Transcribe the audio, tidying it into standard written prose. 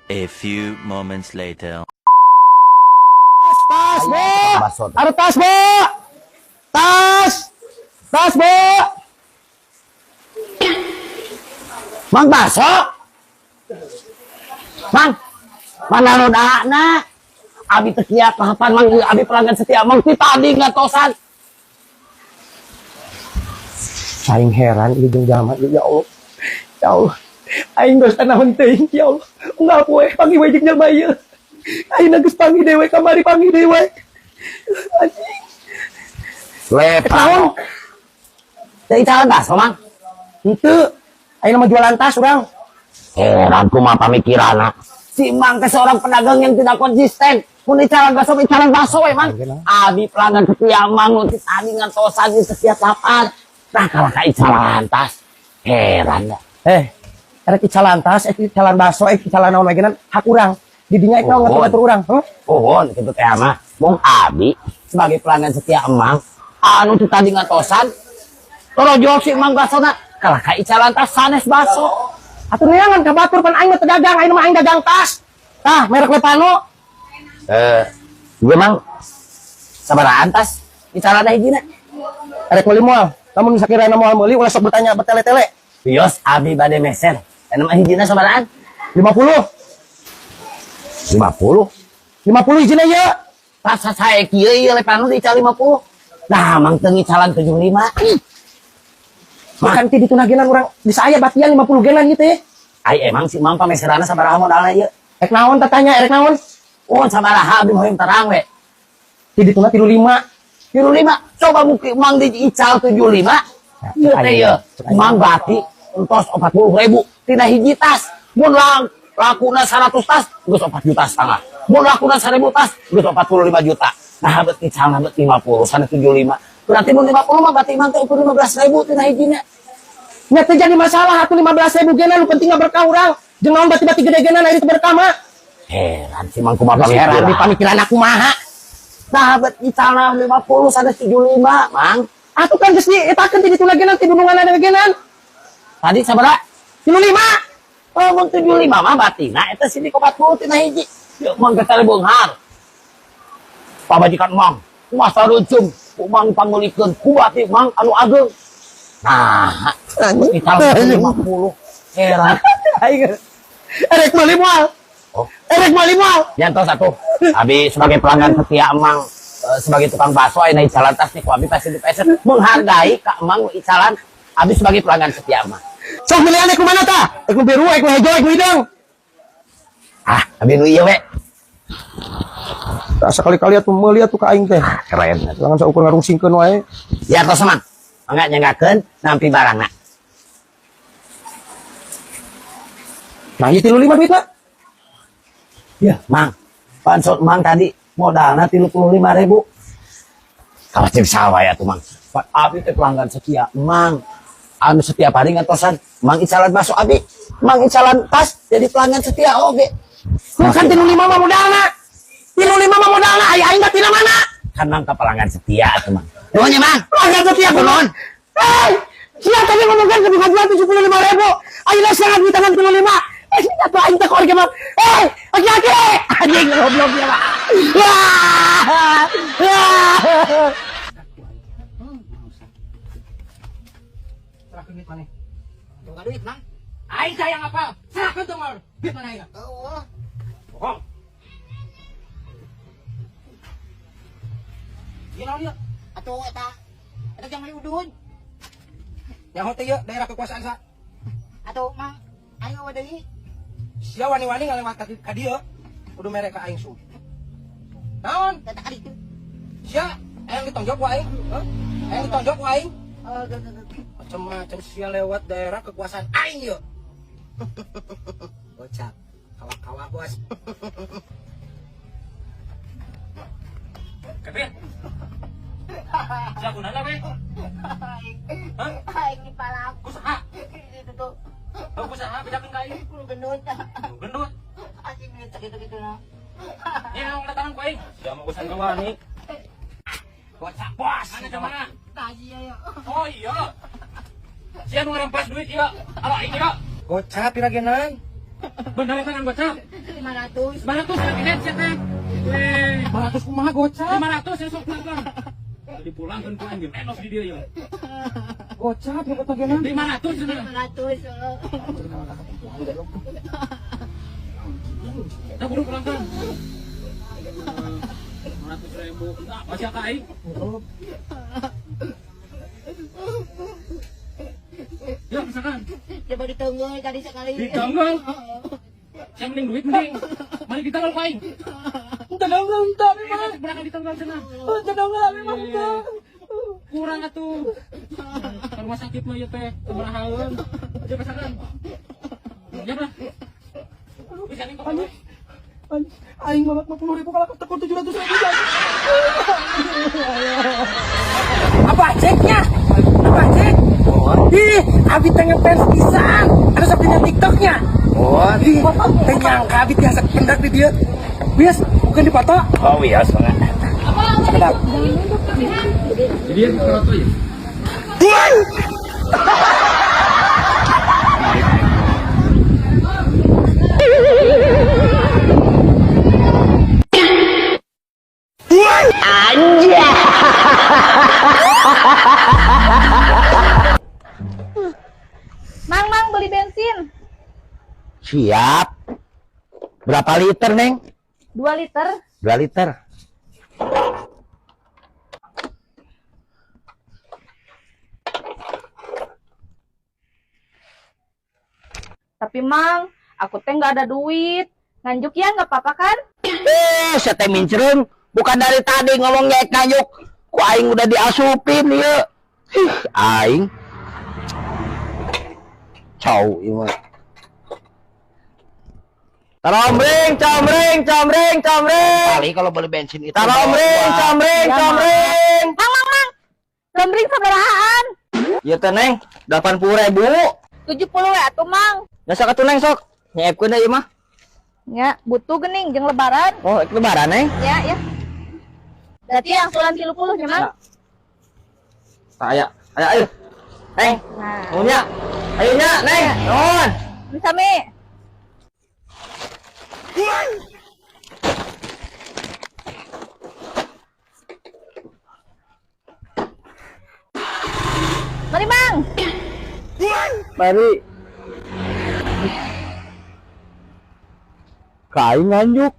A few moments later. Tas, Bo! Baso. Ano tas, Bo? Tas! Tas, Bo! Mang baso. Mang, mana nu na? Abi teu kiat tahapan Mang, abi pelanggan setia Mang ti tadi ngatosan. Aing heran ieu jeung jalma ieu, ya Allah. Ya Allah. Aing geus naon teuing, ya Allah. Unggal poe panggih we jeung jalma ieu. Aing geus panggih deui kamari panggih deui we. Anjing. Lepano. Teu icalan baso, Mang. Henteu. Aing mah jualan tas urang. Heran kumaha pamikiranna. Si Mang teh seorang pedagang yang tidak konsisten. Mun icalan baso, icalan baso we, Mang. Abi pelanggan setia Mang nu ti tadi ngantosan di setiap lapan. Nah, kalah ka icalan tas. Heran dah. Eh, erek icalan tas, erek icalan baso, erek icalan naon lagi hak urang. Didinya ek naon ngatur-ngatur urang, heuh? Pohon gitu teh mah. Mung abi sebagai pelanggan setia Emang anu ti tadi ngatosan torojol si Emang basona kalah ka icalan tas sanes baso. Atuh neangan ka batur pan aing mah teu dagang, aing mah aing dagang tas. Tah, merek Lepano. Eh, gue mang sabarahan tas icalan hijina? Erek meuli moal. Lamun sakirana moal meuli ulah sok bertanya bertele-tele. Bios abi bade meser. Eta mah hijina sabarahan? 50. 50. 50 hijina ieu. Tas sae kieu ieu Lepano diical 50. Nah, mang teu ngicalan 75. Makan ti dituna genan urang bisa aya batian 50 genan gitu ya. Ai emang si Mang pameserana sabaraha modalna ieu? Erek naon tatanya, erek naon? Oh, sabaraha abi hoyong terang we. Ti dituna 35. 35. Coba mungkin Mang diical 75. Ieu teh ieu. Mang bati entos 40.000 tina hiji tas. Mun lakuna 100 tas geus 4 juta setengah. Mun lakuna 1000 tas geus 45 juta. Nah, bet ical bet 50 sana 75. Berarti mun 50 mah berarti Mang teh ukur 15.000 tina hijina. Nya teu jadi masalah atuh 15.000 genan nu penting mah berkah urang. Jeung naon bati-bati gede genan ari teu berkah mah. Heran si Mang kumaha Heran di pamikiran. pamikiran aku maha. Nah, bet icalna 50 sana 75, Mang. Atuh kan geus dietakeun ti dituna genan ti dunungan ada genan. Tadi sabaraha? 35. Oh, mun 75 mah batina eta sini 40 tina hiji. Yuk Mang ke beunghar. Pamajikan Mang, masa reuceum, ku Mang pangmeulikeun, ku bati Mang anu ageung. Nah, ical 50. Heran. Aing erek meuli moal. Oh. Erek meuli moal. Nyantos atuh. Abi sebagai pelanggan setia Emang, sebagai tukang bakso ayeuna icalan tas nih ku abi pasti dipeser menghargai ka Emang nu icalan abi sebagai pelanggan setia Emang. Sok milihan ek mana tah? Ek nu biru, ek nu hejo, ek nu hideung. Ah, abi nu ieu we. Tak sekali-kali atuh meuli atuh ka aing teh. Keren. Jangan saukur ngarungsingkeun wae. Ya tos Mang. Mangga nyanggakeun nampi barangna. Nah, ieu 35 duitna. Ya, Mang. Pansot Mang tadi modalna 35.000. Kalau cek sawah ya tuh Mang. Pak abi teh pelanggan setia Mang. Anu setiap hari ngatosan Mang icalan masuk abi. Mang icalan tas jadi pelanggan setia oge. Lu kan 35 mah modalna. 35 mah modalna aya aing teh tina mana? Kan Mang ke pelanggan setia atuh Mang. Nuhun ya Mang. Pelanggan setia kunaon? Hei, sia tadi ngomongkan ke bukan jual 75.000. Ayeuna sia duit tangan 35. Eh, atuh aing teh korek Mang. Hei, aki-aki. Anjing goblok ya, Pak. Wah. Wah. Serahkan duit mana? Tunggu duit, Mang. Aing sayang apa? Serahkan tuh, Mar. Duit mana ya? Oh. Bohong. Iya naon ieu? Atuh eta eta jangan diudun. Nyaho teh ieu daerah kekuasaan sa. Atuh Mang, aing eueuh deui. Sia wani-wani ngalewat ka dieu. Kudu mere ka aing su. Naon? Eta ka ditu. Sia hayang ditonjok ku aing? Heuh? Hayang ditonjok ku aing? Oh, ge, ge, ge. Macam-macam sia lewat daerah kekuasaan aing ieu. Gocap. Kawa-kawa bos. Kevin. Sia gunana we? Hah? Aing dipalak. Kusaha? Itu tuh. Oh, kusaha bejakeun ka aing? Kudu gendut. Kudu gendut. Anjing duit sakitu-kitu na. Ieu naon datangan ku aing? Sia mah urusan kawani. Gocap bos. Mana ke mana? Taji ya. Oh iya. Sia nu ngerempas duit ieu. Ala aing ieu. Gocap pira genan? Bener eta kan gocap? 500. 500 lagi sia teh. Weh, 500 kumaha gocap? 500 ya sok pulangkeun. Dipulangkeun ku anjeun enos di dieu ieu. Gocap ya katageuna. 500 cenah. 500. Oh. Dah kudu pulangkeun. 500.000. Apa sia ka aing? Ya, misalkan. Coba ditonggol tadi sekali. Ditonggol. Saya mending duit mending. Mari ditonggol ku aing. Entah dong, entah memang. Berangkat ditonggol cenah. Entah dong, memang entah. Kurang atuh. Ke rumah sakit mah ieu teh, sabarahaeun. Aja pasaran. Ya lah. Bisa nih kok. Aing mamak 50.000 kalah tekun 700.000 jadi. Apa ceknya? Apa cek? Ih, abi teh ngefans pisan. Ada sampai TikToknya. Oh, Ih, teh nyangka abi tiasa pendak di dieu. Wias, bukan dipoto. oh iya, banget. Sekedap. Jadi ya kroto ya. Mang, mang, beli bensin. Siap. Berapa liter, Neng? 2 liter. 2 liter. Tapi mang, aku teh nggak ada duit. Nganjuk ya nggak apa-apa kan? Saya teh mincreng. Bukan dari tadi ngomong nyek nganjuk. Ku aing udah diasupin ieu. Ih, aing. Cau ieu mah. Combreng, combreng, combreng, combreng. Kali kalau beli bensin itu. Combreng, combreng, combreng. Mang, mang, mang. Lembring sabarahaan. Ieu teh Neng, 80.000. 70 we atuh mang. Nya sok atuh Neng sok. Nyiapkeun da ieu mah. Ya, butuh gening jeung lebaran. Oh, ik lebaran Neng. Ya, ya. Berarti yang sulan 30 nya mang. Tah aya. Aya ayo. Neng, Nah, nuhun nya. Ayo nya, Neng. Nuhun. sami. Mari mang. Mari. Kain nganjuk.